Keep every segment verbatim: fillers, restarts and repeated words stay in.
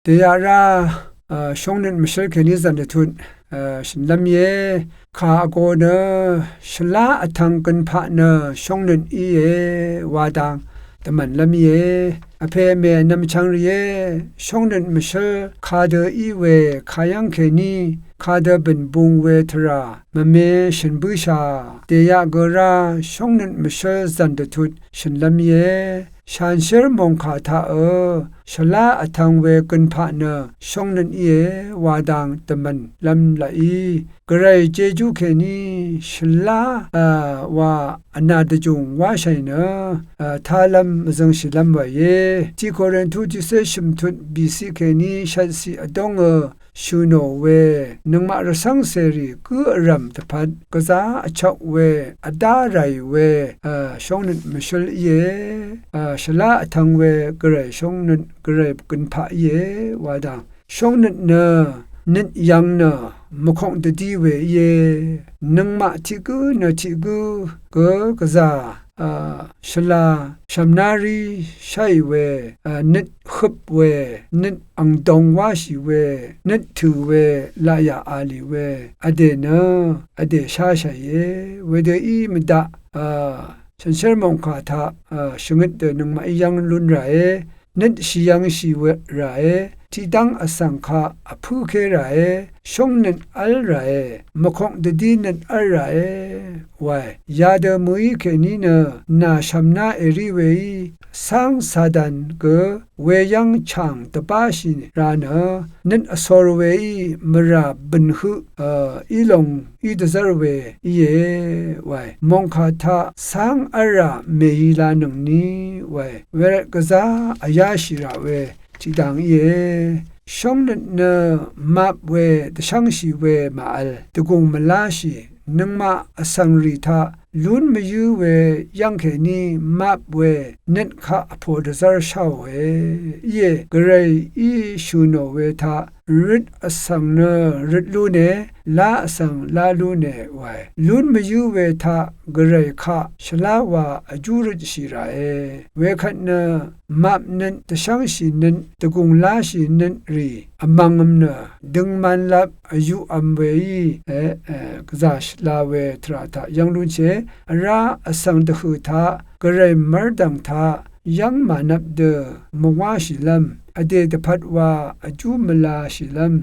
Dèyaq rá, a, shóngnøt mvshǿl kèní zv̀n dvtut, a, shø̀nlv́m íe. Kà vgō nø shvlá vtv̄ng gønpaq nø shóngnøt íe wa dang dvmv̀nlv́m íe. Vpè vmè vnvm chvngrìé, shóngnøt mvshǿl kadø í we kayv́ng kèní kadø bø̀n bung we tvrà mvme shø̀n bǿshà. Dèyaq gø rá shóngnøt mvshǿl zv̀n dvtut shø̀nlv́m íe. Shanshér mòngkà taqø shvlá vtv̄ng we gønpaq nø shóngnøt íe wa dang dvmv̀nlv́m laqí. Gvray jejú kèní shvlá, a, wa vnà dvjùng wáshàì nø, a, tálv́m mvzøngshìlv́m wàìe. Tiq Korintu tiqcé shø̀mtut bìciq kèní shvtciq vdóngø shø̀ nò we nøngmaq rvcv́ng cèrì gǿ vrv̀m dvpvt gvzá vchvk we vdá ràì we, a, shóngnøt mvshǿl íe. A, shvlá vtv̄ng we gvray shóngnøt, gvray gønpaq íe wa dang. Shóngnøt nø nøt yv̄ng nø mvkok dvdí we íe. Nøngmaq tiq gǿ nø tiq gǿ gø gvzà, a, shvla shv̀mná rí sháì we, a, nøt høp we, nøt angdong wáshì we, nøt tø̀ we, laqyà a lì we, vdè nø vdè sháshàìe. Wedø í mvdaq, a, shànshér mòngkà taq, a, shvngøt dø nøngmaqí yv́ng lún ràe. Nøt shì yv̄ngshì we ràe. Tiqdv́ng vsvng kaq vpǿké ràe. Shóngnøt v́l ràe. Mvkok dvdí nøt v́l ràe wae. Yadø mø̀í kèní nø nà shv̀mná èrí weí cáng Satan gø weyv́ng chàng dvbáshì ra nø nøt vsor weí mvrà bø̀n høq, a, í long í dvzv́r we íe wae. Mòngkà taq cáng v́lrà mèyí lanøngni wae. Wervt gvzá vyáshì rà we tiqdang íe. Shóngnøt nø map we dvshv́ngshì we màvl dvgùng mvláshì. Nøngmaq vsvng rì taq lún mvyǿ we yv́ng kèní map we nøt kaq vpò dvzv́r sháòe. Íe, gvray í shø̀ nò we taq røt vsvng nø røt lúne, lá vsvng lá lúne wae. Lún mvyǿ we taq gvray kaq shvlá wa vjú røtshì ràe. Wekvt nø map nøt dvshv́ngshì nøt dvgùng láshì nøt rì vmv̀ngvm nø døngmanlap vyuqvm weí, e, e, gvzà shvla we tvrà taq yv́ng lúnshìe. Vrá vsvng dvhø̀ taq gvray mv́rdv̀ng taq yv́ng mànvp dø mvwáshìlv́m, vdè dvpvt wa vjú mvlashìlv́m,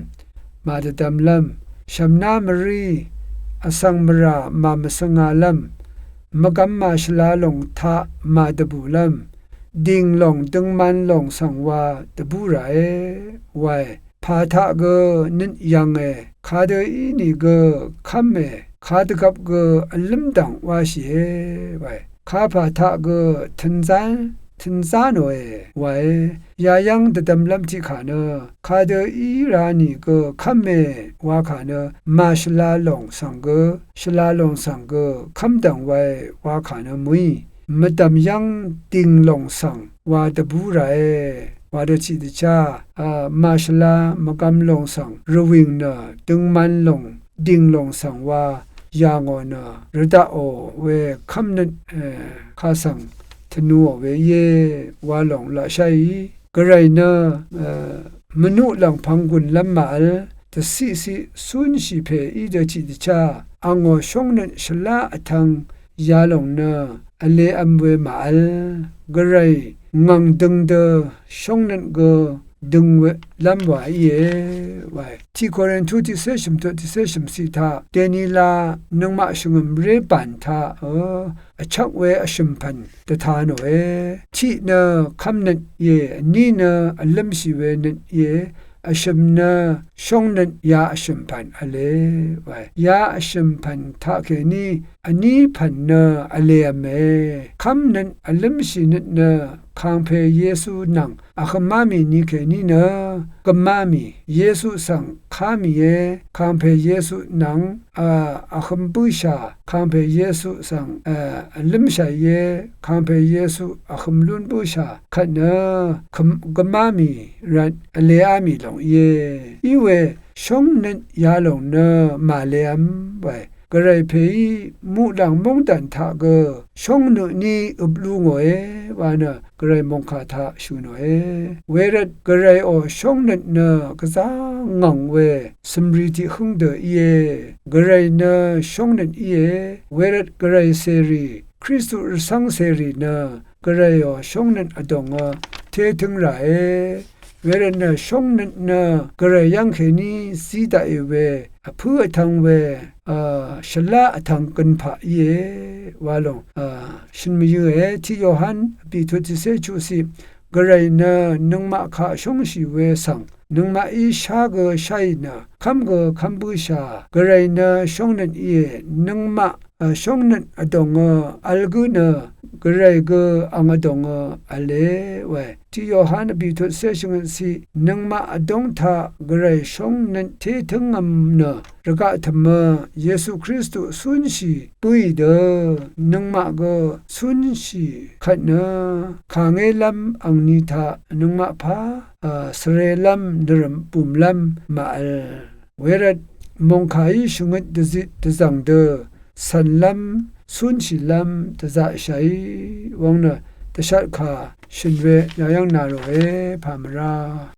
màdvdvmlv́m, shv̀mná mvrí, vsvng mvrà màmvsvngalv́m, mvgvm màshvla lòng taq màdvbùlv́m, dìng lòng døngman lòng svng wa dvbú ràe wae. Pà taq gø nøt yv̀nge, kadø ínìgø kv́me, kadvgvp gø vlǿmdv̀ng wáshìe wae. Kapà taq gø tønzá, tønzá nòe wae. Yayv́ng dvdvmlv́m tiqkà nø kadø í ra nìgø kv́me wakà nø màshvla lòng svng gø, shvla lòng svng gø kv́mdv̀ng wae wakà nø mø̀í. Mvdv̀m yv́ng dìng lòng svng wa dvbú ràe. Wa dø tiqdvchá, a, màshvla mvgvm lòng svng rvwìng nø døngman lòng dìng lòng svng wa yà ngò nø rvdaqò we kv́mnøt, e, kà svng tvnuò we íe wa lòng laqsháì. Gvray nø, e, mvnuq lv̀ngpv̄ng gùnlv́m màvl dvciqciq cúnshì pè í dø tiqdvchá angò shóngnøt shvlá vtv̄ng yalòng nø vlev̄m we màvl, gvray ngv̀ng døng dø shóngnøt gø døng we lv́m wa íe wae. Tiq Korintu tiqcé shø̀mtut tiqcé shø̀mciq taq dènila nøngmaq shvngø̀mré bàn taq, ø, vchvk we vshø̀mpv̀n dvta nòe. Tiq nø kv́mnøt íe, vní nø vlǿmshì we nøt íe, vshø̀m nø shóngnøt ya vshø̀mpv̀n v̄le wae. Ya vshø̀mpv̀n taqkèní vní pv̀n nø vlev̄me. Kv́mnøt vlǿmshì nøt nø kàngpè Yesu nvng vhømá mì ni kèní nø gømá mì, Yesu svng ká mìe, kàngpè Yesu nvng, a, vhøm bǿshà, kàngpè Yesu svng, a, vlǿmshàìe, kàngpè Yesu vhøm lún bǿshà kvt nø gømá mì rvt vleá mì lòng íe. Iwe shóngnøt yalòng nø màlev̄m wae. Gvray pèí muqlàng móngdàn taq gø shóngnø tní øp lú ngòe wa nø Gvray mòngkà taq shø̀ nòe. Wervt Gvrayò shóngnøt nø gvzá ngv̀ng we cø̀mrì tiq hǿng dø íe. Gvray nø shóngnøt íe. Wervt Gvray cèrì Kristu rvcv́ng cèrì nø Gvrayò shóngnøt vdòngø tétǿng ràe. Wervt nø shóngnøt nø Gvray yv́ng kèní zí daqì we vpǿ vtv̄ng we shvlá vtv̄ng gønpaq íe wa lòng shøn mvyǿe. Tiq Yohan vbìtut tiqcé chuqciq Gvray nø nøngmaq kaq shóngshì we svng nøngmaqí shá gø sháì nø kv́m gø kv́m bǿshà. Gvray nø shóngnøt íe. Nøngmaq shóngnøt vdòngø vl gǿ nø Gvray gø ang vdòngø v̄le wae. Tiq Yohan vbìtut cé shvngøtciq nøngmaq vdóng taq Gvray shóngnøt tétǿngvm nø rvgaq tø̀mø Yesu Kristu cúnshì bǿì dø nøngmaq gø cúnshì kvt nø kàngélv́m angni taq nøngmaq pà svrelv́m nvrø̀m bùmlv́m màvl. Wervt mòngkàí shvngøt dvzit dvzv̀ng dø cv̀nlv́m cúnshìlv́m dvzaqshàí wvng nø dvshatkà shø̀n we yayv́ng nà ròe pà mvrá.